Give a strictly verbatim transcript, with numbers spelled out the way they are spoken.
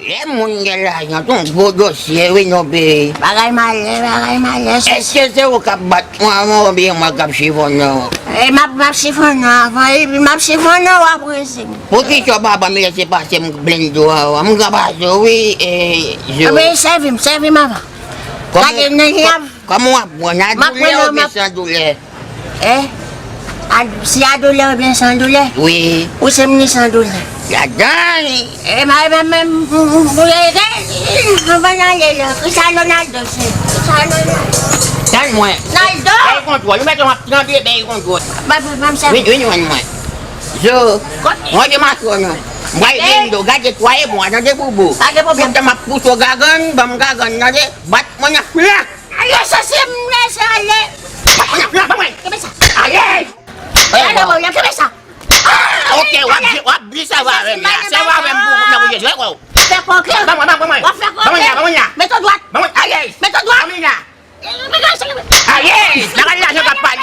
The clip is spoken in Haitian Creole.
Lè moun gen lajan, se yon gwo dosye, wi, non, peyi. Bagay malè, bagay malè. Èske se ou k ap bat mwen, mwen, oubyen mwen k ap chifonnen w? E m ap, m ap chifonnen w avan, epi m ap chifonnen w apre, se. Poukisa w pa ban m lese pase m blende w avan? M gran pase w, wi, e, zo. Anben, sèvi m, sèvi m avan. Gade, nan jan. Kòman w ap pran? A doulè oubyen san doulè? Eh? A, si a doulè oubyen san doulè? Wi. Ou se m ni san doulè. Ladan. E ma, e menm, menm, m, m, m, m, anvan n ale la. Cristiano Ronaldo, se. Cristiano Ronaldo. Tann mwen. Ronaldo! Bèy kontwòl. Ou mèt w ap tande bèy kontwòl. Ba, ba, ba, m sèvi. Vin, vin jwenn mwen. Zo. Kote? Mwen te mache non. M pral vin do. Gade twa e mwa, tande boubou. Pa gen pwoblèm. Tout tan m ap pouse w gagann, ban m gagann, tande. Bat mwen nan flan. Ayo, sesi m lese ale. Ban mwen, ban mwen. Kenbe sa. Aye! Gade mwen, kenbe sa. Ok, w ap di, w ap di sèvi avè m la. Sèvi avè m pou, nan pou Jezi, wè, wè. Fè koken. Ban mwen, ban mwen. W ap fè koken. Ban mwen la, ban mwen la. Mete dwat. Ban mwen, aye! Mete dwat. Ban mwen la. Aye! Nan gade lajan k ap pale.